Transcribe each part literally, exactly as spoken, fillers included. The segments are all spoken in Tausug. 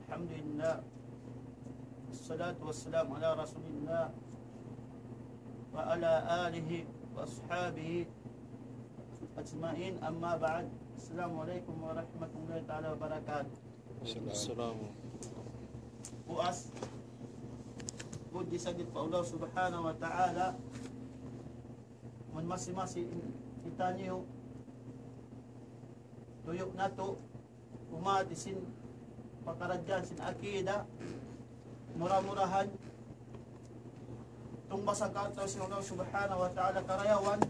الحمد لله، والصلاة والسلام على رسول الله وعلى آله وأصحابه أجمعين، أما بعد. السلام عليكم ورحمة الله تعالى وبركاته. السلام. Puas, pudji isab pa Allah Subhanahu wa Ta'ala, amun masi-masi kitaniyu, tuyu' natu', umati sin pakaradjaan sin akida, mura-murahan, tungbasa kaw sin Allah Subhanahu wa Ta'ala karayawan,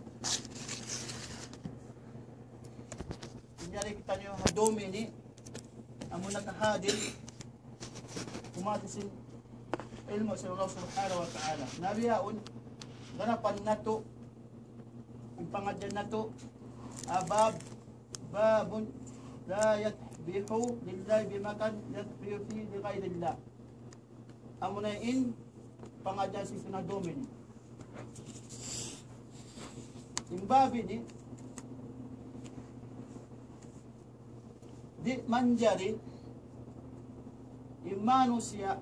manjari kitaniyu ha dum ini, amun nakahadir, umati sin ilmu' sin Allah Subhanahu wa Ta'ala. Na bihaun, ganapan natu', in pangadjian natu', ha bab, باب لا يذبح لله بمكان يذبح فيه لغير الله. Amuna in pangadjian sin sunnah dum ini. In bab ini, di' manjari in manusiya'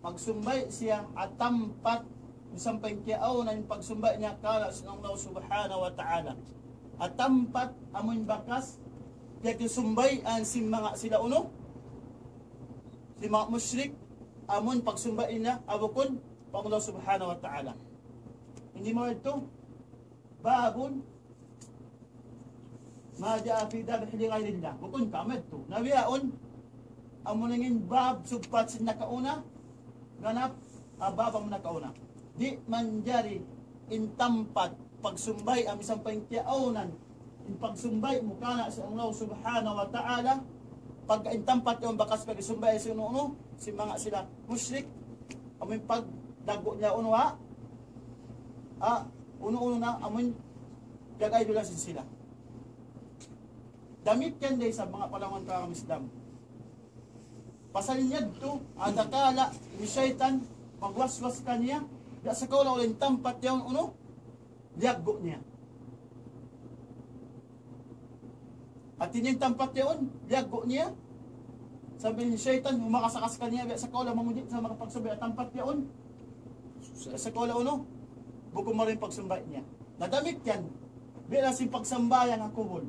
magsumbay siya ha tampat, misan pa in kiyaawnan in pagsumbay niya karna' sin Allah Subhanahu wa Ta'ala. Ha tampat amun bakas piyagsumbay sin manga sila unu, sin manga mushrik, amun pagsumbay nila ha bukun pa Allah Subhanahu wa Ta'ala. Hangkan mawn yadtu, باب ما جاء في الذبح لغير الله. Bukun ka, amu yadtu. Na bihaun, amuna in bab sugpat sin nakauna, ganap, ha bab amun nakauna. Di' manjari in tampat pagsumbay, amu misan pa in kiyaawnan in pagsumbay mu karna' sin Allah Subhanahu wa Ta'ala, pagka in tampat yan bakas pagsumbay sin unu-unu, sin manga sila mushrik, amu in pagdagu' nila unu ha, ha, unu-unu na, amun piyag-idol sin sila. Damikkiyan da isab manga palangga' ha agama Islam. Pasal in yadtu, adakala in saytan magwaswas kaniya, biya' sa kaula-ula in tampat yan unu, liyaggu' niya. Hati niya in tampat yaun, liyaggu' niya. Sambil in saytan, humakas-akas kaniya, biya' sa kaula mangudji sa makapagsumbay ha tampat yaun. Biya' sa kaula unu, bukun maru in pagsumbay niya. Na damikkiyan, biya' na sin pagsambahayang ha kubul.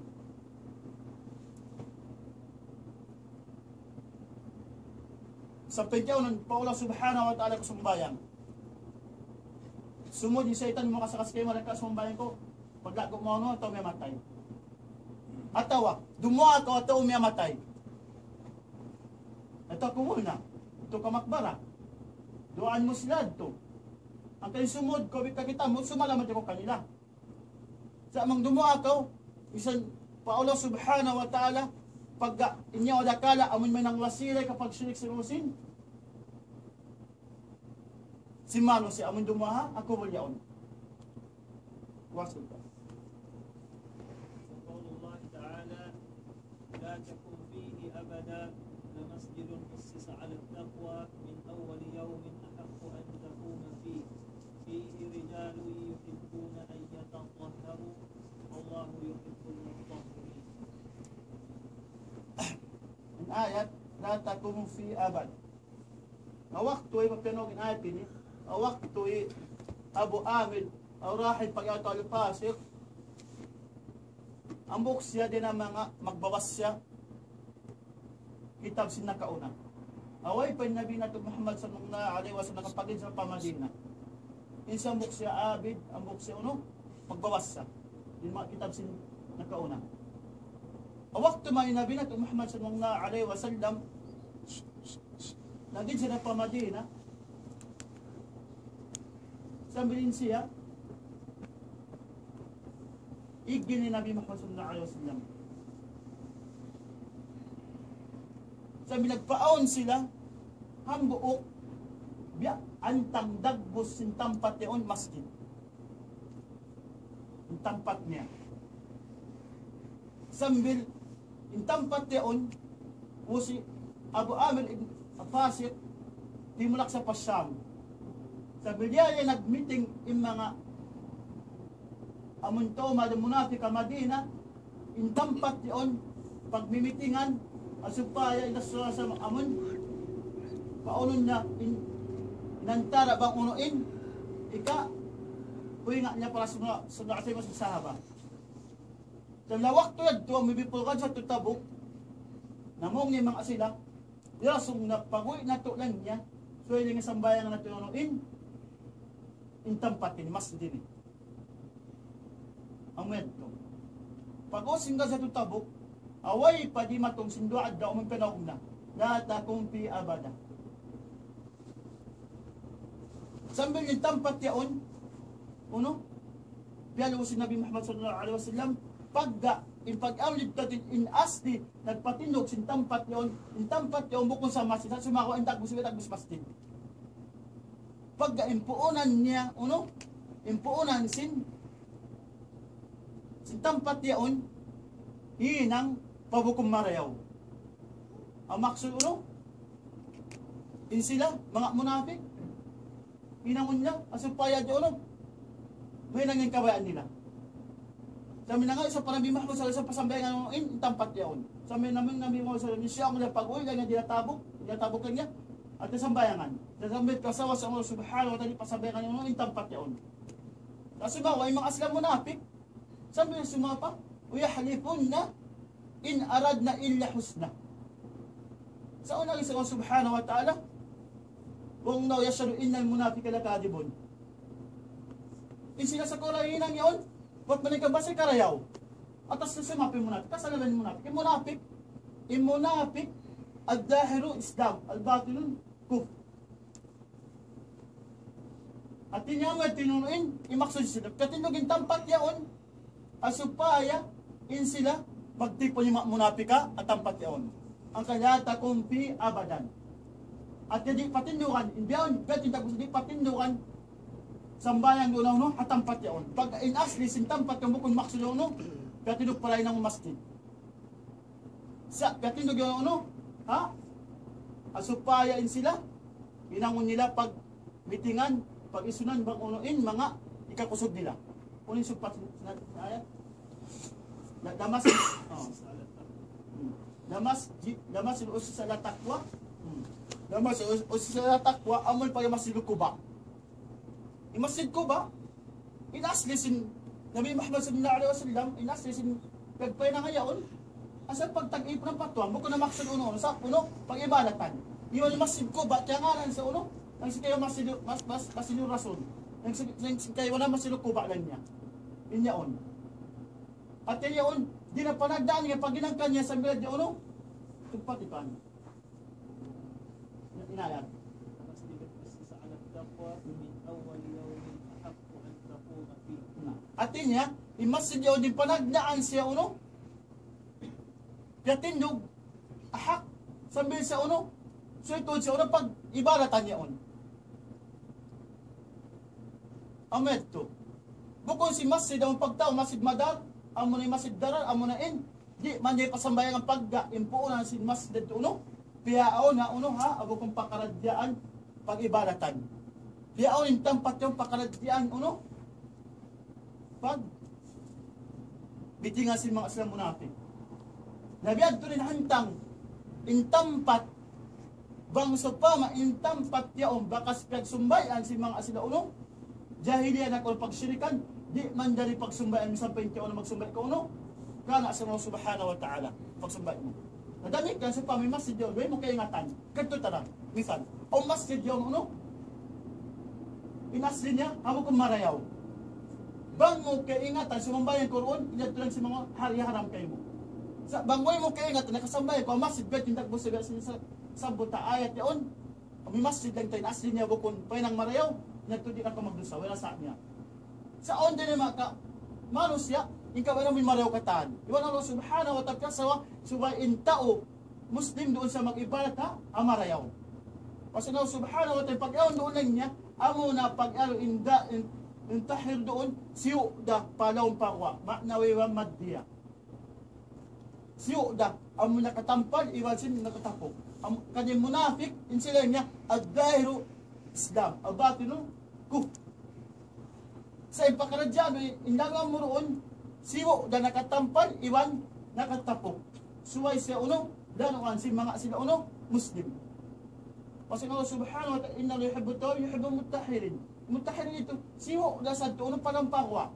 Sa pagkaun pa Allah Subhanahu wa Ta'ala kaw sumbahayang. Sumud in saytan, humakas-akas kaymu, malaggu' in sumbahayang ku, paglaggu' mu unu, atawa miyamatay. Atawa, dumuwaa kaw atawa miyamatay. Atawa kubul na, atawa ka makbara. Duwaan mu sila yadtu. Hangkan sumud kaw, bikka kita mu, sumalamat kaw kanila. Sa' bang dumuwaa kaw, misan pa Allah Subhanahu wa Ta'ala, pagka in yaun adakala, amun mahinang wasila kapagsirik sin unu sin, sin manusiya' amun dumuwaa ha kubul yaun. Wasil ka. وقول الله تعالى: لا تقم فيه أبدا، لمسجد أسس على التقوى من أول يوم أحق أن تقوم فيه، فيه رجال يحبون أن يتطهروا، والله يحب المطهرين. In ayat, لا تقم فيه أبدا. Ha waktu in pagpinug in ayat ini, ha waktu in Abu Amir Ar-Rahib, pag-iyaw Al-Fasiq, hambuuk siya dayn ha manga magbabasa kitab sin nakauna. Way pa in Nabi natu' Muhammad sallallahu alayhi wasallam nakapagin sa pa Madina. In siya hambuuk siya abid, hambuuk siya unu, magbabasa. In manga kitab sin nakauna. Ha waktu mayan in Nabi natu' Muhammad sallallahu alayhi wasallam, nagin siya pa Madina. Sambil in siya, igin in Nabi Muhammad sallallahu alayhi wasallam. Sambil nagpaawn sila, hambuuk, biya' antang dagbus sin tampat yaun masjid. In tampat niya. Sambil in tampat yaun, usi Abu Amir ibn Fasiq, timulak sa pa Sham. Sambil diya yan nag-meeting in manga amun tau mad-, munapik ha Madina, in tampat yaun, pagmimitingan, ha supaya in Rasul sallallahu alayhi wasallam amun, paunun niya, in, in antara' bang unu in, ika, puinga' niya pa Rasul sallallahu alayhi wasallam, sahaba. Dayn ha waktu yadtu, amu in before Ghazwat Tabuk, namung niya manga sila, diyatung na pag-uwi' natu' laung niya, subay niya sambahayangan natu' unu in, in tampat ini, masjid ini. Amu yadtu. Pag-ubus sin Ghazwat Tabuk, way pa dimatung sin duwa adlaw amun panaug na. لا تقم فيه أبدا. Sambil in tampat yaun, unu? Piyaluus sin Nabi Muhammad sallallahu alayhi wasallam, pagga, in pag-amlid natin, in asli, nagpatindug sin tampat yaun, in tampat yaun bukun sa masjid, sa sumawa in dagbus, dagbus masjid. Pagga in puunan niya, unu? In puunan sin, sin tampat yaun, hinang pa bukun marayaw. Amu maksud, unu? In sila, manga munapik. Hinangun niya, ha supaya di' unu, mahinang in kabayaan nila. Sa' minanga, sa' pa Nabi Muhammad sallallahu alayhi wasallam pasambahayangan in, in tampat yaun. Sa' minanga Nabi Muhammad sallallahu alayhi wasallam, siya ang nila pag-uwi', kanya di' na tabuk, di' na tabuk kanya, at sambahayangan. Sa' sambil kasawa sa Allah subhanahu wa ta'ala, pasambahayangan in, in tampat yaun. Sa' sumagawa', in manga asli munapik, sambil sumapa, ويحلفون إن أردنا إلا الحسنى. Sa' unu laung sin Allah subhanahu wa ta'ala, والله يشهد إن المنافقين لكاذبون. In sila sa' kura hinang yaun, buat mereka bahasa karayaw. Atas na sumapa in munapik, kasalanan in munapik. In munapik, in munapik, الظاهر إسلام، الباطن كفر. Hati niya, amu in tinunuin, in maksud sin sila. Katindug in tampat yaun, ha supaya in sila magtipun in manga munapik ha tampat yaun. Hangkan لا تقم فيه أبدا. Hati niya di' patindugan, in biyaun, biya' in tagbus di' patindugan, sambahayang duun unu, ha tampat yaun. Pag in asli sin tampat yaun bukun maksud unu, katindug pa lain na masjid. Sa' katindug yaun unu, ha? Ha supaya in sila, hinangun nila pagmitingan, pag-isunan bang unu in manga hikakusug nila. Unu in sumpat sin, sin ayat? La, la masjid, oh. Hmm. La masjid, la masjid ussisa ala taqwa. Hmm. La masjid us-, ussisa ala taqwa, amu in pag Masjid Quba. In Masjid Quba, in asli sin Nabi Muhammad sallallahu alayhi wasallam, in asli sin pagpahinang yaun, asal pagtag-ipunan pa Tuhan, bukun na maksud unu, sa' unu, pag-ibadatan. Iban in Masjid Quba, kiyangānan sa' unu, laung sin kaibanan Masjid, mas, mas, Masjid Rasul. Laung sin, laung sin kaibanan Masjid Quba laung niya. In yaun. Hati niya yaun, di' na panagnaan niya, paghinang kaniya sambil di' unu, tugpat iban. In ayat. المسجد الذي أسس على التقوى من أول يوم أحق أن تقوم فيه. Na. Hati niya, in masjid yaun di' panagnaan siya unu, piyatindug, ahak, sambil siya unu, suytun siya unu, pag-ibadatan niya unu. Amu yadtu. Bukun sin masjid, amu pagtau, masjid madar, amu na in masjid darar, amu na in, di' man di' pasambahayangan pagga, in puunan sin masjid unu, piyaawn na unu ha, amu bukun pakaradjaan, pag-ibadatan. Piyaawn in tampat yaun pakaradjaan unu, pag-mitingan sin manga Islam munapik. Na biya' yadtu in hantang, in tampat, bang sawpama in tampat yaun bakas piyagsumbalian sin manga sila unu, jahiliya na kunu' pagshirikan, di' manjari pagsumbalian, misan pa in tau unu magsumbali kunu', karna' sin Allah subhanahu wa ta'ala, pagsumbali mu. Na damikkiyan sawpama in masjid yaun, way mu kaingatan, kadtu ta na, misan, awn masjid yaun unu, in asli niya, amu bukun marayaw. Bang mu kaingatan, sumambahayang kaw duun, in yadtu laung sin manga hari haram kaymu. Sa' bang way mu kaingatan, nakasambahayang kaw ha masjid, biya' in dagbus sa, sa, sabbut ha ayat yaun, amu in masjid laung ta in asli niya bukun, pahinang marayaw, in yadtu di' na kaw magdusa, wala' sa niya. Sa' awn dayn ha manga manusiya', in kabayaan mu in marayaw katan. Iban Allah subhanahu wa ta'ala, sa' subay in tau, Muslim duun sa mag-ibadat ha, ha marayaw. Pasal Allah subhanahu wa ta'ala, pag-iyanun duun laung niya, amu na pag-iyanun in da, in, in tahir duun, siyu' da pa lawm pa guwa', ma'nawi wa maddiya. Siyu' da, amu nakatampal, iban sin nakatapuk. Am-, kan in munapik, in sila niya, الظاهر إسلام، الباطن كفر. Sa' in pakaradjaan, in, in lawm mu duun, sibu' da nakatampal, iban nakatapuk. Subay siya unu, lanuan sin manga sila unu, Muslim. Pasal Allah subhanahu wa ta'ala, إن الله يحب التوابين ويحب المتطهرين. Mutahhirin itu, sibu' da sa' unu, palaum paguwa'.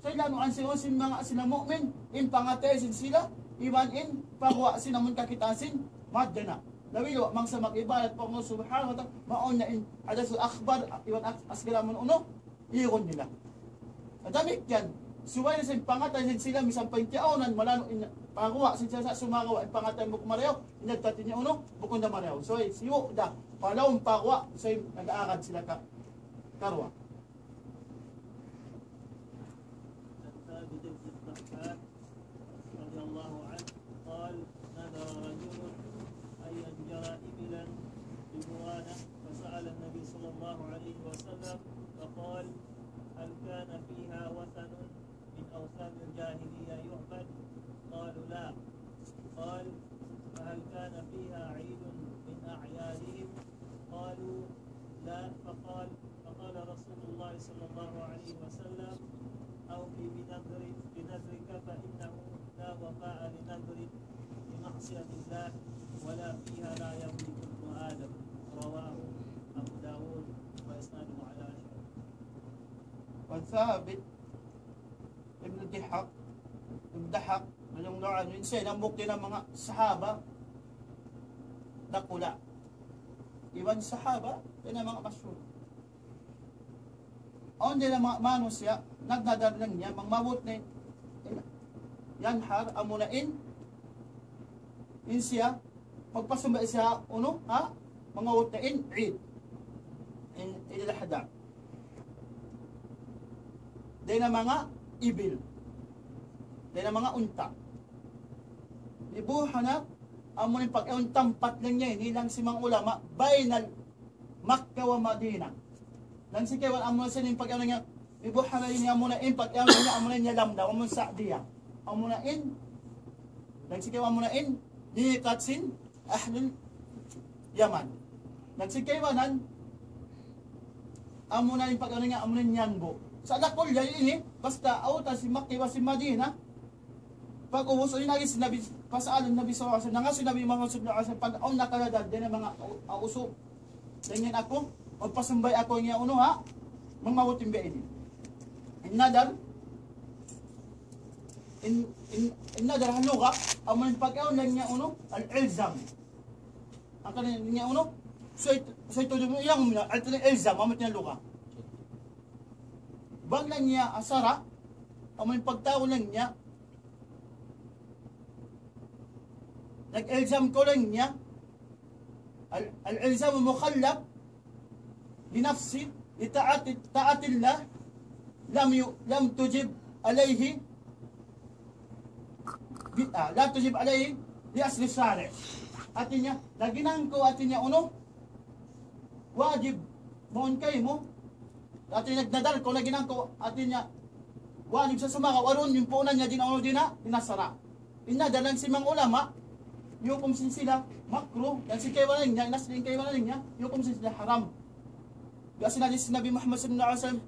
Sa' lanuan sin unu, sin manga sila mu'min, in pangatay sin sila, iban in paguwa' sin amun kakitaan sin, madana. Labi luwa' bang sa mag-ibadat pa Allah subhanahu wa ta'ala, mawn na in hadasul akbar, iban as-, asghar amun unu, igun nila. Damikkiyan, subay na sin pangatay sin sila, misan pa in tiyaunan, malanu' in paguwa' sin sila sa' sumagawa', in pangatay bukun marayaw, in nagtati niya unu, bukun da marayaw. So, sibu' da, palaum paguwa', so, nag-aagad sila ka, karuwa. عن ثابت بن الضحاك رضي الله عنه قال: نذر رجل أن ينحر إبلا ببوانة، فسأل النبي صلى الله عليه وسلم فقال: هل كان فيها وثن من أوثان الجاهلية يعبد؟ قالوا: لا. قال: فهل كان فيها عيد من أعيادهم؟ قالوا: لا. فقال، فقال رسول الله صلى الله عليه وسلم: أوف بنذر-، بنذرك فإنه لا وفاء لنذر بمعصية الله ولا فيها لا يملك ابن آدم. رواه أبو داود وإسناده على شرط. وعن ثابت بن الضحاك، بن الضحاك, radiyallahu anhu, in siya, hambuuk dayn ha manga sahaba, dakula'. Iban sahaba, dayn ha manga mashhur. Awn dayn ha manga manusiya', nagnadar laung niya, bang maabut na in, in, yanhar, amuna in, in siya, magpasambay siya, unu, ha? Bang maabut na in, Eid. In, Eid al-Adha. Dayn ha manga ibil. Dayn ha manga unta'. Bi Buhana, amuna in pag-iyan tampat laung niya ini, laung sin manga ulama, baynal Makkah wa Madinah. Laung sin kaibanan amuna sin in pag-iyan niya, bi Buhana ini amuna in pag-iyan niya, amuna in Yalamlam, amuna Sa'diya. Amuna in, laung sin kaibanan amuna in, miqat sin ahlul Yaman. Laung sin kaibanan, amuna in pag-iyan niya, amuna in Yanbu'. Sa' dakula' ini, basta awta sin Makkah iban sin Madinah, pag-ubus, in agi sin Nabi, فسأل النبي صلى الله عليه وسلم, nangasubu in Nabi Muhammad sallallahu alayhi wasallam, pag awn nakanadar, dayn ha manga au-, ausu, dayn ha aku, magpasambay aku niya unu ha, bang maabut in biya' ini. In nadar, in, in, in nadar ha lugha, amun pag-iyan laung niya unu, al-ilzam. Hangkan laung niya unu, so it-, so itu yung ilang muna, al-ilzam, amun laung niya ha lugha. Bang laung niya ha sara', amun pagtawagun laung niya, nag-ilzam kaw laung niya, al-, al-ilzam mukhallaf bi nafsi li ta'ati, ta'ati Allah lam yu-, lam tujib alayhi bi-, ah, lam tujib alayhi li asli shari'. Hāti niya, naginang kaw hāti niya unu, wajib mawn kaymu. Hāti nagnadar kaw, naginang kaw, hāti niya, wajib sa sumagawa', awn in puunan niya dayn ha unu dayn ha, dayn ha sara'. In nadar laung sin manga ulama, hukum sin sila, makruh, laung sin kaibanan niya, in asli in kaibanan niya, hukum sin sila haram. Biya' sin hadith Nabi Muhammad sallallahu alayhi wasallam,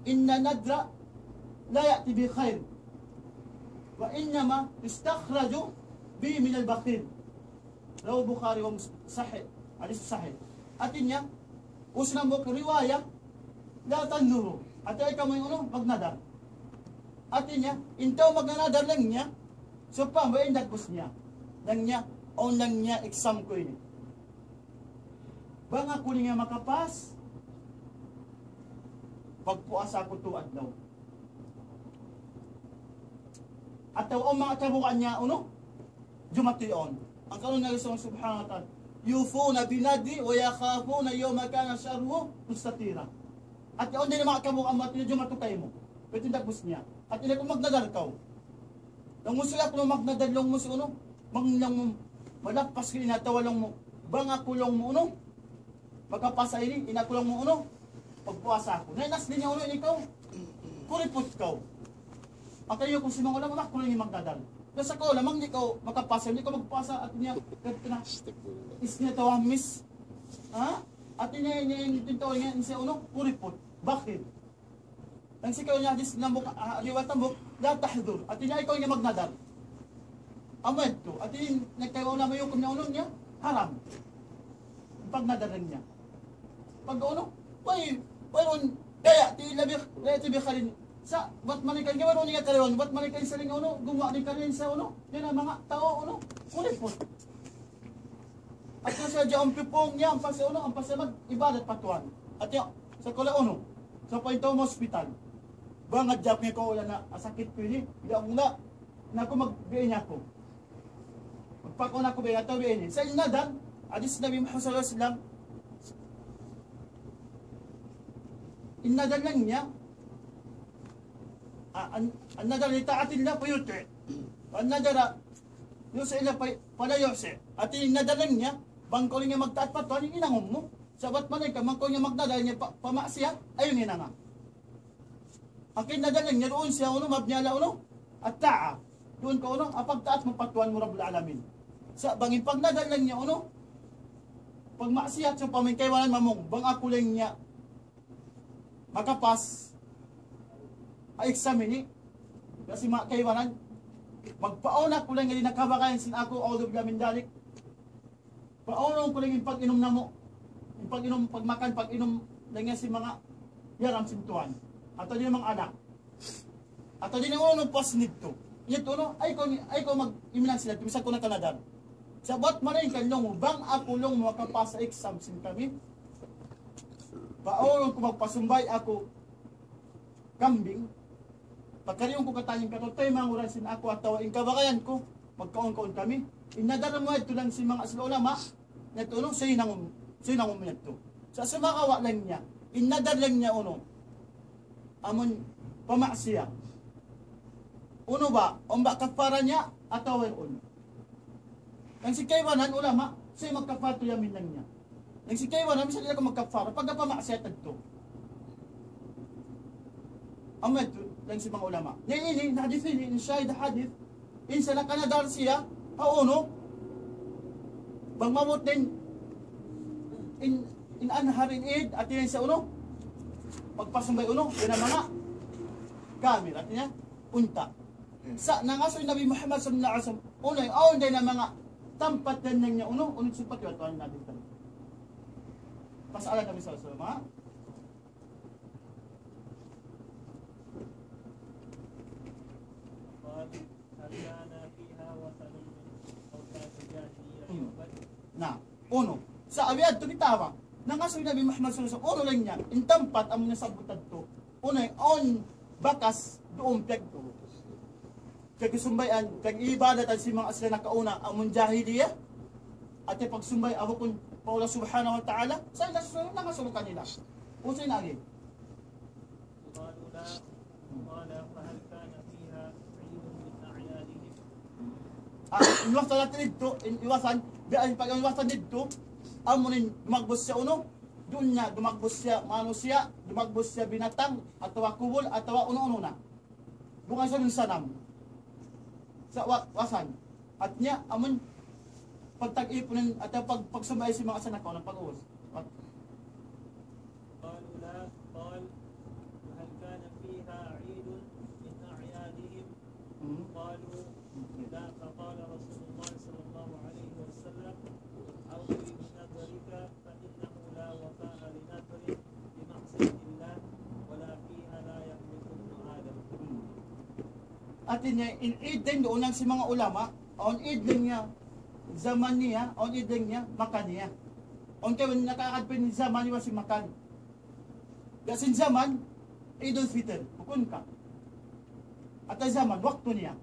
إن النذر لا يأتي بخير وإنما يستخرج به من البخيل. Rawahu Bukhari wa Muslim. Sahih. Hadith sahih. Hāti niya, usna mu riwaya, la tanzuru. Hāti kamu in unu, magnadar. Hāti niya, in tau magnadar laung niya, sawpama in dagbus niya. Laung niya, awn laung niya, exam ku ini. Bang aku ini makapas, pagpuasa aku tū adlaw. Atawa awn manga kabugaan niya, unu? Jumatu yaun. Hangkan laung sin Allah subhanahu wa ta'ala, يوفون بالنذر ويخافون يوما كان شره مستطيرا. Hāti awn dayn ha manga kabugaan mu, hāti niya jumatu kaymu. Pwede dagbus niya. Hāti niya kaw magnadar kaw. Laung mu sila, aku laung magnadar, laung mu sin unu, bang laung mu, malappas ku ini atawa laung mu, bang aku laung mu unu, makapasa ini, in aku laung mu unu, pagpuasa aku. Na in asli niya unu, ini kaw, kuriput kaw. Hangkan laung sin manga ulama, aku laung in magnadar. Sa' kaw laung, bang di' kaw makapasa, di' kaw magpuasa, hāti niya, hāti niya, isniya tawamis. Ha? Hāti niya, ini, ini, in tau ini, in siya unu, kuriput, bakhil. Hangkan sin kaibanan hadith hambuuk, ah, riwayat hambuuk, لا تحضر. Hati niya ayaw kaw magnadar. Amu yadtu. Hati niya nagkaibanan ulama hukum niya unu niya, haram. Pagnadar niya. Pag unu, way, wayruun, kaya, ti labi, kaya ti bikharin. Sa', bat man in kan, wayruun niya karayawan, bat man in kan saling unu, gumuwa' di' karayawan sa' unu, yan in manga tau unu, kuripot. At sa' siya dyan pipung niya, ampa siya unu, ampa siya mag-ibadat pa Tuhan. At ya, sa' kula unu, sa' paintaw mo hospital. Bang adjak niya ko, wala na, asakit ko ini, ya Allah, na aku magbiin niya ako. Magpakaun aku biya' atawa biya' ini. Sa' in nadar, hadith Nabi Muhammad sallallahu alayhi wasallam, in nadar laung niya, ah, an, an nadar li ta'atillah fayuti'. Wa an nadara yusi' illa fa, fala yusi'. Hati in nadar laung niya, bang kaw laung niya magtaat pa Tuhan, hinangun mu. Sa' bat man in ka, bang kaw laung niya magnadar niya pa, pa maksiyat, ayaw hinanga. Hangkan in nadar laung niya duun siya unu, mabni ala unu, at-ta'a. Duun kaw unu, ha pagtaat mu pa Tuhan mu Rabbul Alamin. Sa' bang in pagnadar laung niya unu, pagmaksiyat sa' pamangkaibanan mamung, bang aku laung niya makapas ha exam ini, kasi manga kaibanan, magpaawn aku laung niya di' na kabagayan sin aku, a'udhu billahi min dhalik. Paawnun ku laung in pag-inum namu'. In pag-inum, pagmakan, pag-inum laung niya sin manga yaram sin Tuhan. Atawa di' manga anak. Atawa di' na unu pas nidtu. Yadtu unu, ayaw kaw, ayaw kaw mag-iminang sila, tumisan ku na kanadar. Sa' bat man in kan laung mu, bang aku laung mu makapas ha exam sin kami. Paawnun ku magpasumbay' aku kambing. Pagkarihun ku katan in katutuy manguran sin aku atawa in kabagayan ku, magkaun-kaun kami. In nadar mu yadtu laung sin manga asal ulama, yadtu unu, sa' hinangun, sa' hinangun mu yadtu. Sa' sumagawa' laung niya, in nadar laung niya unu, amun pamaksiyat. Unu ba, awn ba kaffara niya, atawa wayruun? Laung sin kaibanan ulama, siya magkaffara tu yamin laung niya. Laung sin kaibanan, misan di' na kaw magkaffara, pagka pamaksiyat yadtu. Amu yadtu, laung sin manga ulama. Na ini, na hadith ini, in shahid hadith, in sa nakanadar siya, ha unu, bang maabut in, in, in anhar in Eid, hati niya sa' unu, magpasumbay' unu, yan in manga gamil, hati niya, unta'. Sa' nangasubu in Nabi Muhammad sallallahu alayhi wasallam, unu, awn dayn ha manga tampat yan laung niya unu, unu sumpat yun, tuwan natin. Pasal Nabi sallallahu alayhi wasallam, ha? قال: هل كان فيها وثن من أوثان الجاهلية يعبد؟ Na, unu. Sa' awi yadtu kita ba? Nangasubu in Nabi Muhammad sallallahu alayhi wasallam, unu laung niya, in tampat amu nasabbut yadtu. Unu, awn bakas duun piyag-, piyagsumbay', piyag-ibadatan sin manga sila nakauna, amun jahiliya. Hati pagsumbay', bukun pa Allah subhanahu wa ta'ala, sa' nangasubu, nangasubu kanila. Unu sa' in agi? قالوا لا. قال: فهل كان فيها عيد من أعيادهم؟ Ah, in iwasan natu' didtu, in iwasan, biya' in pag-iwasan didtu, amu in dumagbus siya unu, dunya, dumagbus siya manusiya', dumagbus siya binatang, atawa kubul, atawa unu-unu na. Bukun siya dun sanam. Sa' wa-, wasan. Hati niya, amun pagtag-ipunan, atawa pag-, pagsumbay' sin manga sila nakauna, pag-ubus. قالوا لا. قال: وهل كان فيها عيد من أعيادهم؟ Hmm. قالوا لا. فقال رسول الله صلى الله عليه وسلم: أوف بنذرك فإنه لا وفاء لنذر بمعصية الله ولا فيها لا يهلك ابن آدم. Hati niya, in Eid dayn duun laung sin manga ulama, awn Eid laung niya, jaman niya, awn Eid laung niya, makan niya. Awn kaibanan nakakadpin jaman niya sin makan. Biya' sin jaman, Eidul Fitr, bukun ka. Atawa jaman, waktu niya.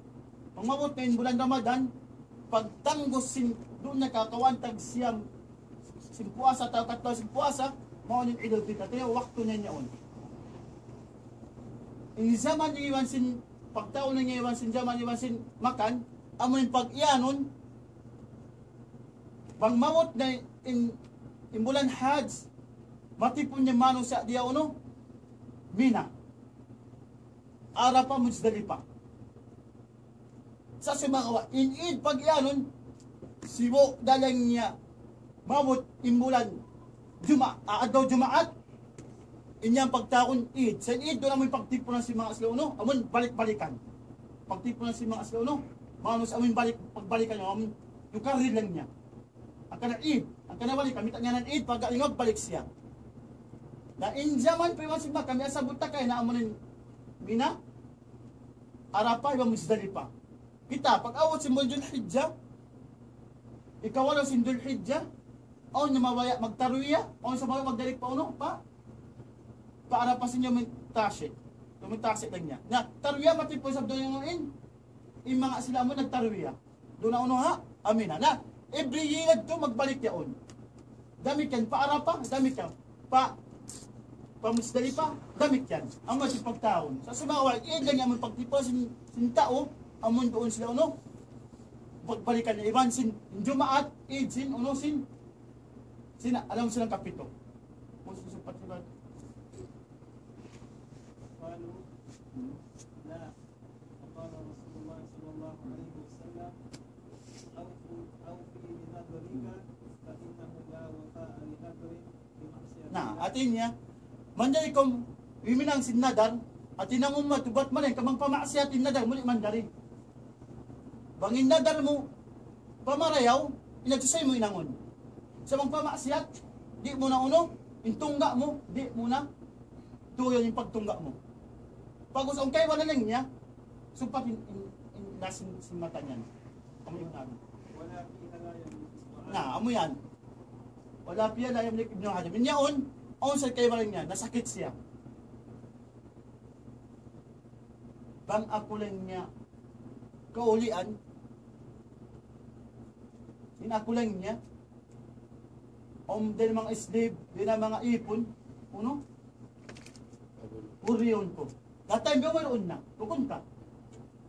Pag maabut na in bulan Ramadan, pagtanggus sin, duun na ka kawhaan tag siyam sin puasa, atawa katlu sin puasa, mawn in Eidul Fitr, atawa waktu niya yaun. In jaman niya iban sin, pagtaun niya iban sin, jaman niya iban sin, makan, amu in pag-iyanun, bang maabut na in, in bulan Hajj, matipun in manusiya' diya unu, Mina. Arafah, Muzdalifah. Sa' sumagawa', in Eid pag-iyanun, sibu' da laung niya, maabut in bulan Juma-, ah, adlaw Jumaat, In yan pagtawagun Eid. Sa' in Eid, duun amun pagtipunan sin manga sila unu, amun balik-balikan. Pagtipunan sin manga sila unu, manusiya' amun balik, pagbalikan niya, amun yukarrir lang niya. Hangkan na Eid, hangkan na balik, kami tanya na Eid, pag-ingat balik siya. Na in jaman pa iban sin Makkah, kami asabut ta kay na amun in Mina, Arafah, iban Muzdalifah. Kita, pag-abut sin bulan Dhul Hijjah, ikawalu sin Dhul Hijjah, awn na mabaya' magtarwiyah, awn sa mabaya' magdalik pa unu, pa, pa Arafah sin yawmut tashriq. Yawmut tashriq lang niya. Na, tarwiyah mati pa isab duun yan in, in manga sila amun nagtarwiyah. Duun na unu ha, Mina. Na, every year yadtu magbalik yaun. Damikkiyan pa Arafah, damikkiyan pa, pa Muzdalifah, damikkiyan. Amu in pagtawagun. Sa' sumagawa', Eid lang yan amun pagtipunan sin, sin tau, amun duun sila unu, pagbalikan niya iban sin Jumaat, Eid sin, unu sin, sin, alam silang kapitu. Kung susumpat sila. قالوا لا. فقال رسول الله صلى الله عليه وسلم: أوفوا، أوفي بنذرك، فإنه لا وفاء لنذر بمعصية الله. Na, hati niya, manjari kaw huminang sin nadar, hati niya ummat, ubat man in, bang pa maksiyat in nadar, muli manjari. Bang in nadar mu, pa marayaw, in nagsusay mu hinangun. Sa' bang pa maksiyat, di' mu na unu, in tungga' mu, di' mu na, tuyo in pagtungga' mu. Pag-us ang kaibanan niya, sumpat in, in, in, na sin, sin mata niya. Amu yan. Na, amu yan. ولا فيها لا يملك ابن آدم. In yaun, awn sa kaibanan niya, nasakit siya. Bang aku lang niya kaulian, in aku lang niya, um, dayn manga slave, dayn manga ipun, unu? Huriyun ku. Datang biya' wayruun na, bukun ka.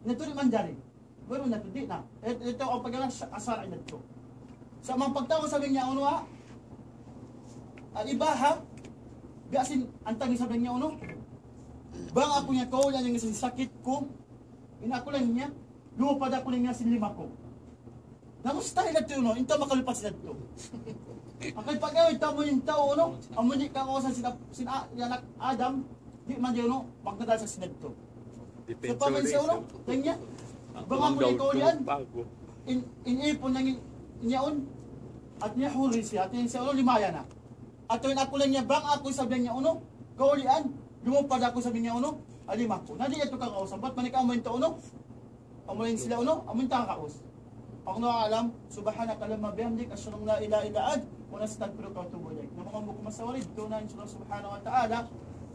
Na tuud manjari. Wayruun na tuud, di' na. It-, ito ang pagkala sa asar ay nagto. Sa' manga pagtawagun sabi niya, unu ha? Al-ibaha, biya' sin, antang sabi niya, unu? Bang aku niya kaulian in sin sakit ku, in aku lang niya, lumupad aku lang niya sin lima ku. Na mustahil na tuud, no? In tau makalupad sin adtu. Akan pag-away, tau mu in tau, no? Amu di' ka kausan sin ap-, sin a-, anak Adam, di' man di', no? Magdadal sa sin adtu. Sa' paman siya, no? Kanya, bang aku di' kaulian, in, in ipun nang in, in yaun, at niya huri siya, at niya siya, no? Limaya na. At in aku lang niya, bang aku sabi niya, no? Kaulian, lumupad aku sabi niya, no? Alima ku. Na di' ito kakausan. Bat manika amu in tau, no? Amu in sila, no? Amu in takaus. Allahu a'lam. سبحانك اللهم وبحمدك، أشهد أن لا إله إلا أنت، نستغفرك ونتوب إليك. Na manga buku masawarid, ito na in Allah subhanahu wa ta'ala,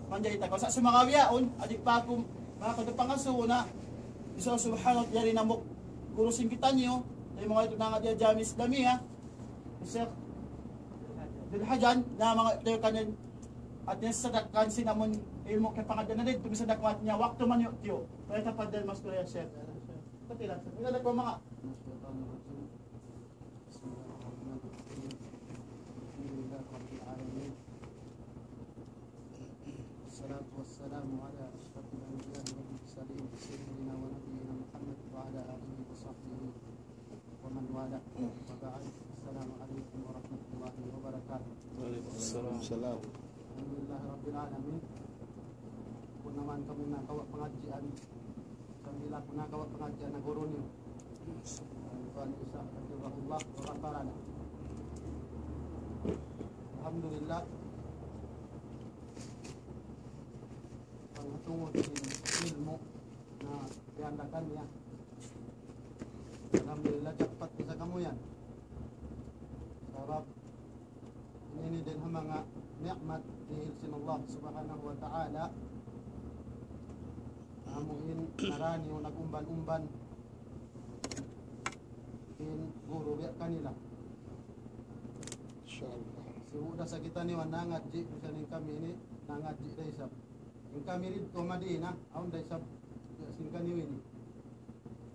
manjari takaus. Sa' sumagawa' yaun, adi' pa aku, manga katu pangasubu na, in Allah subhanahu wa ta'ala, yari namuk, guru sin kitaniyu, na in manga itu na nga diya Jami Islamiyah, Sheikh Dul Hajan, na manga itu kanin, at niya sadakkan sin amun ilmu' kapangadjian na didtu, misan da kuwat niya, waktu man yu', tiyu'. فليتفضل مشكورا يا شيخ. Katilan, ina da kuwa manga. الشيطان الرجيم. بسم الله الرحمن الرحيم. الحمد لله رب العالمين. والصلاة والسلام على أشرف الأنبياء والمرسلين سيدنا ونبينا محمد وعلى آله وصحبه ومن والاه. وبعد. السلام عليكم ورحمة الله وبركاته. وعليكم السلام. السلام. الحمد لله رب العالمين. Kunu' naman kamu nakawa' pangadjian. Sambil aku nakawa' pangadjian na guru niyu. Tuan Isa, hafizahullah wa ghafara lah. Alhamdulillah. Pangtungud sin ilmu' na piyandakan niya. Alhamdulillah, jackpot sa kamu yan. Sabab, ini dayn ha manga ni'mat dihil sin Allah Subhanahu wa Ta'ala. Amu in narani nag-umban-umban in guru biya' kanila. Insya Allah. Sibu' da sa kitaniyu nangadji', misan in kami ini nangadji' da isab. In kami didtu Madina, awn da isab sin kaniyu ini.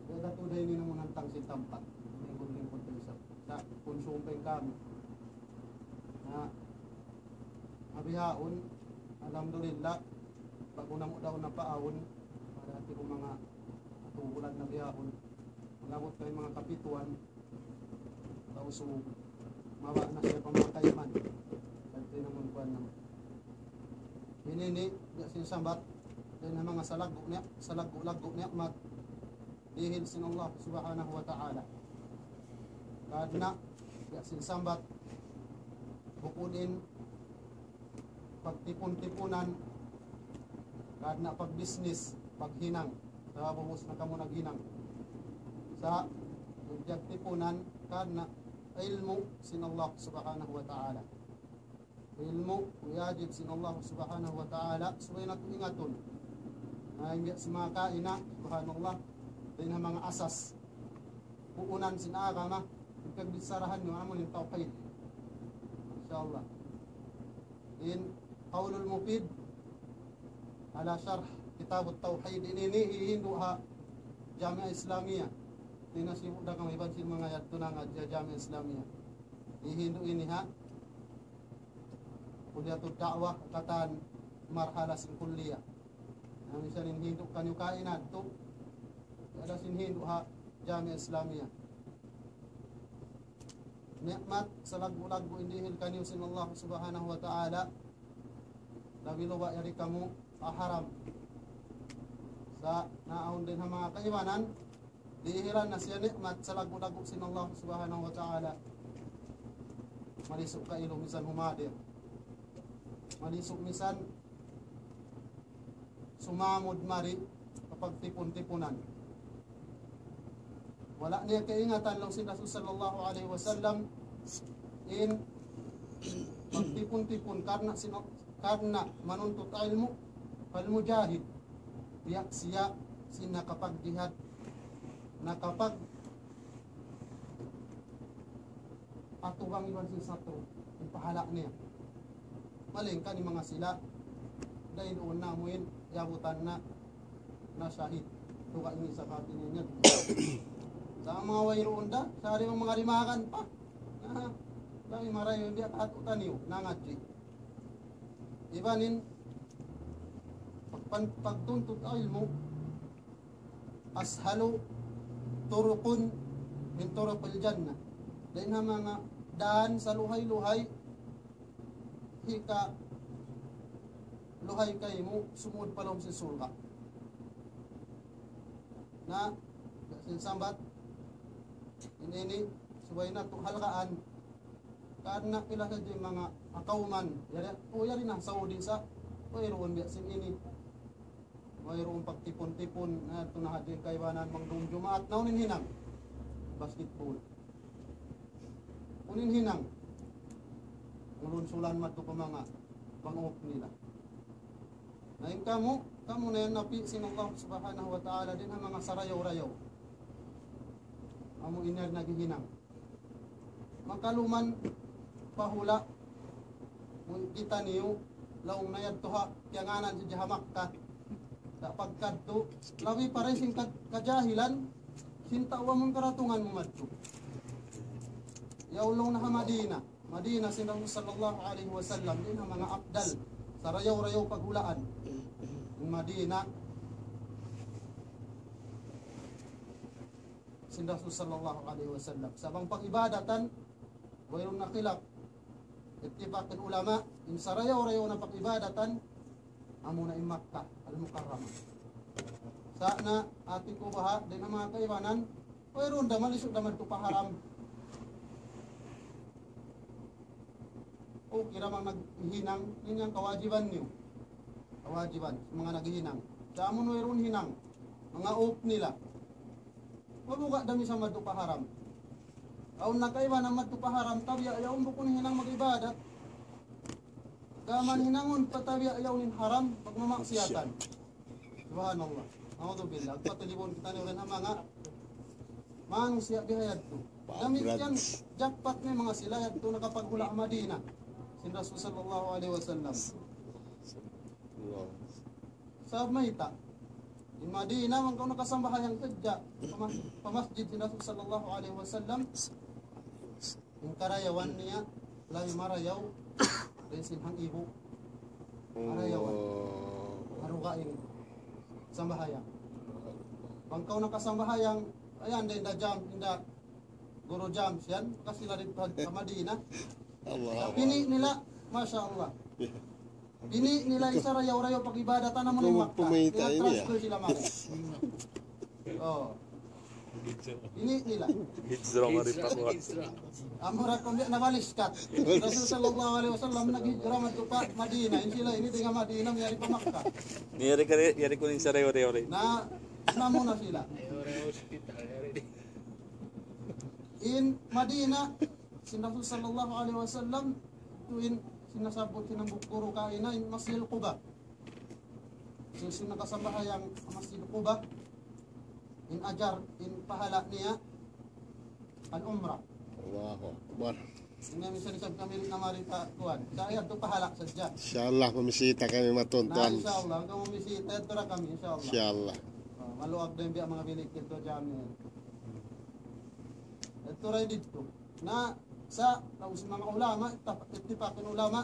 Biya' da tuud da ini namu' hantang sin tampat. Lingkud-lingkud da isab. Sa' kunsum pa in kami. Na, ha bihaun, alhamdulillah, ba'gu namu' daw na paawn, pada hati ku manga hatu bulan na bihaun. Mag-abut kami manga kapituan, Tausug, mawa' na siya pa manga kayman. Kaya naman kuwan naman. Ini ini, biya' sin sambat, dayn ha manga salaggu' niya, salaggu'-laggu' ni'mat dihil sin Allah Subhanahu wa Ta'ala. Karna', biya' sin sambat, bukun in pagtipun-tipunan, karna' pagbisnis, paghinang, sa' ubus na kamu naghinang. Sa' pagtipunan, karna' ilmu' sin Allah Subhanahu wa Ta'ala. Ilmu' wajib sin Allah Subhanahu wa Ta'ala, subay natu' ingatun. Na, in biya' sin manga kaina, subhanallah, dayn ha manga asas. Puunan sin agama, in pagbicharahan niyu, amu in tawhid. Insya Allah. In Qawlul Mufid ala Sharh Kitabut Tawhid ini, ini hihindu' ha Jamiah Islamiyah. Ini nasibu' da kami iban sin manga yadtu nangadji' ha Jamiah Islamiyah. Hihindu' ini ha Kulliyatud Da'wah, katan marhala sin kulliyah. Na, misan in hindu' kaniyu kaina yadtu, ada sin hindu' ha Jamiah Islamiyah. Ni'mat salaggu'-laggu' in dihil kaniyu sin Allah Subhanahu wa Ta'ala, labi-labi yari kamu ha haram. Sa' naawn dayn ha manga kaibanan, dihilan na siya ni'mat salaggu'-laggu' sin Allah Subhanahu wa Ta'ala. Malisu' kailu misan humadir. Malisu' misan sumamud mari kapagtipun-tipunan. Wala' niya kaingatan laung sin Rasul sallallahu alayhi wasallam in pagtipun-tipun karna' sin-, karna' manuntut ilmu', fal mujahid, biya' siya sin nakapagjihad, nakapag-atubang iban sin satru', in pahala' niya. Malayngkan in manga sila, dayn duun na amuin, yabutan na, na shahid. Tuka ini sa kati niya. Sa' manga wayruun da, sa' di' manga dimagan pa. Aha, kami marayaw, biya' katu' taniyu, nangadji'. Iban in, pagpan-, pagtuntut ilmu', ashalu turuqin min turuqil jannah. Dayn ha manga dān saluhay-luhay, hika luhay kaymu sumud pa lawm sin surga'. Na, sin sambat, ini, ini, subay natu' halgaan, karna' pila sadja in manga akawman, yari, o yari na Saudi sa', wayruun biya' sin ini. Wayruun pagtipun-tipun, na, yadtu na hadja in kaibanan bang duun Jumaat, na unu in hinang? Basketball. Unu in hinang? Ngulunsulan madtu pa manga pang-off nila. Na in kamu, kamu na yan napi' sin Allah Subhanahu wa Ta'ala dayn ha manga sarayaw-rayaw. Amu in yan naghihinang. Makaluman pa hula', mun kitaniyu, laung na yadtu ha, kiyangānan sadja ha Makkah. Sa' pagkadtu, labi pa dayn sin ka-, kajahilan, sin tau amun karatungan mu madtu. Yaun laung na ha Madina. Madina sin Rasul sallallahu alayhi wasallam, dayn ha manga afdal, sarayaw-rayaw paghulaan. In Madina, sin Rasul sallallahu alayhi wasallam. Sa' bang pag-ibadatan, wayruun na khilaf. Ittifaq in ulama, in sarayaw-rayaw na pag-ibadatan, amuna in Makkah Al-Mukarramah. Sa' na, ati ku baha', dayn ha manga kaibanan, wayruun da, malisu' da madtu pa haram. Okay ra bang naghinang, in yan kawajiban niyu. Kawajiban, manga naghinang. Sa' amun wayruun hinang, manga off nila. Mabuga' da misan madtu pa haram. Awn na kaibanan madtu pa haram, tabiya' yaun bukun hinang mag-ibadat. Gām hinangun pa tabiya' yaun in haram, pagmamaksiyatan. Subhanallah. A'udhu billah. Agpatilibun kitaniyu dayn ha manga manusiya' biya' yadtu. Damikkiyan jackpot na in manga sila yadtu nakapaghula' Madina. Sin Rasul sallallahu alayhi wasallam. Sabab mayta'? In Madina, bang kaw nakasambahayang sadja pa ma-, pa masjid sin Rasul sallallahu alayhi wasallam, in karayawan niya, labi marayaw dayn sin hangibu'. Karayawan. Maruga in sambahayang. Bang kaw nakasambahayang, ayan, dayn da jam, dayn da guru jam, siyan, kasi la didtu ha Madina. Allahu Akbar. Pini' nila, masha Allah. Ini nila in sarayaw-rayaw pag-ibadatan namu' in Makka. Ikaw magpamayta' ini, ah. Transfer sila mari. Oh. Ini nila. Hijrah mari pa kuwan. Amura kung di' na baliskat. Rasul sallallahu alayhi wasallam naghijrah madtu pa Madina. In sila ini dayn ha Madina, miyari pa Makka. Ini yari kari, yari kuning sarayaw-rayaw. Na, namu' na sila. In Madina, sin Rasul sallallahu alayhi wasallam, tuud in sinasabbut sin hambuuk guru kaina, in Masjid Quba. Sin, sin nakasambahayang Masjid Quba, in ajar, in pahala' niya, al-umrah. Allahu Akbar. Ini misan isab kami rin na mari pa kuwan. Sa' yadtu pahala' sadja. Insya Allah, mamisita kami matun, na, Tuan. Insya Allah, kamu misita, yadtu ra kami, insya Allah. Insya Allah. Oh, maluag na in biya' manga bilik yadtu jami. Yadtu ra didtu. Na, sa', laung sin manga ulama, ittap-, ittipak in ulama,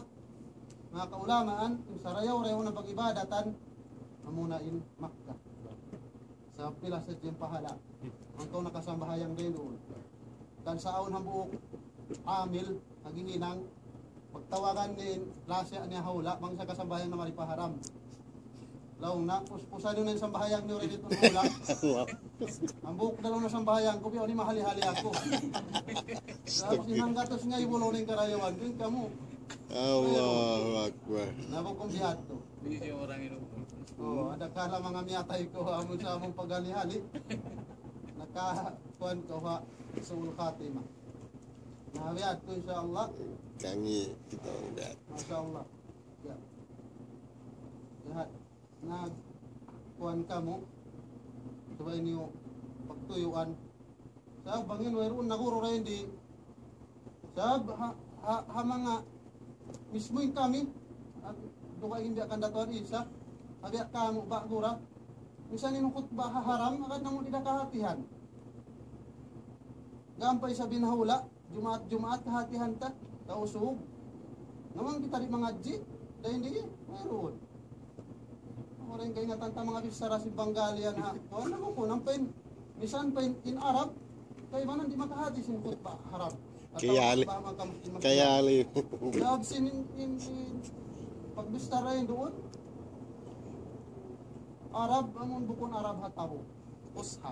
manga kaulamaan, in sarayaw-rayaw na pag-ibadatan, amuna in Makkah. Sa' pila sadja in pahala'. Hangkan nakasambahayang dayn duun. Kan sa' awn hambuuk amil, naghihinang, pagtawagan niya in lasa niya ha hula', bang sa' kasambahayang na mari pa haram. Laung na, pus-, pusan niyu na in sambahayang niyu rin didtu ha hula'. Hambuuk da laung na sambahayang ku, biya' ini mahali-hali aku. Sa' sin hanggatus nga ibulong in karayawan, duun kamu. Allahu Akbar. Na bukun biya' hādtu. Hindi siya orang ilong. Oh, ada kala manga miyatay kaw, amun sa amun paghali-hali. Naka-, kuwan kaw ha, su'ul khatimah. Na, biya' hādtu, insya Allah. Kami, kita orang biya'. Masya Allah. Ya. Lihat. Na, kuwan kamu. Subay niyu pagtuyuan. Sabab bang in wayruun naguru ra in di. Sabab ha, ha, ha manga mismu in kami, ag-, dugaing in biya' kan Datuan Isa, ha biya' kamu ba gura, misan in khutbah ha haram, agad namu' di' da kahatihan. Gampay isab in ha hula', Jumaat, Jumaat kahatihan ta, Tausug. Na bang kita di' mangadji', dayn di, wayruun. Amura in kaingatan ta manga bichara sin Bangali yan ha. Kuwan na bukun, ampa in, misan pa in, in Arab, kaibanan di' makahati sin khutbah Arab. Atawa khutbah manga Muslim. Kaya li. Sabab sin in, in, in, pagbichara yan duun, Arab, amun bukun Arab ha tau. Fusha.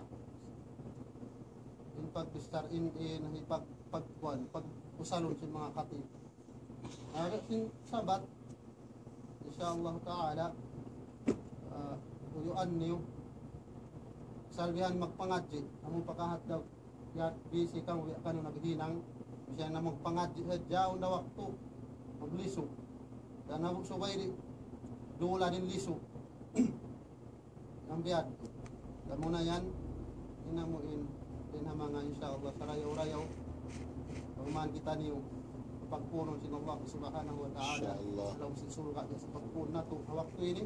In pagbichara in, in, in pag, pagkuwan, pag-usalun sin manga khatib. Ada sin Sabat, insya Allah Ta'ala, ah, tuyuan niyu. Salbihan magpangadji', amu pa kahadlaw, ya, busy kamu, ya, kanu naghinang, misan na magpangadji' sadja, unda waktu, maglisu. Yan na subay di', dula in lisu. Ambiyan. Kamu na yan, in amu in, in ha manga, insya Allah, sarayaw-rayaw. Pagmahan kitaniyu, pagpunun sin Allah Subhanahu wa Ta'ala. Insya Allah. Laung sin surga' niya sa pagpunun natu', ha waktu ini.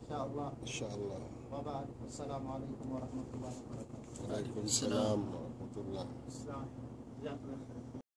Insya Allah. Insya Allah. Wa ba'd. Assalamu alaikum warahmatullahi wabarakatuh. Waalaikumsalam warahmatullah. Islam.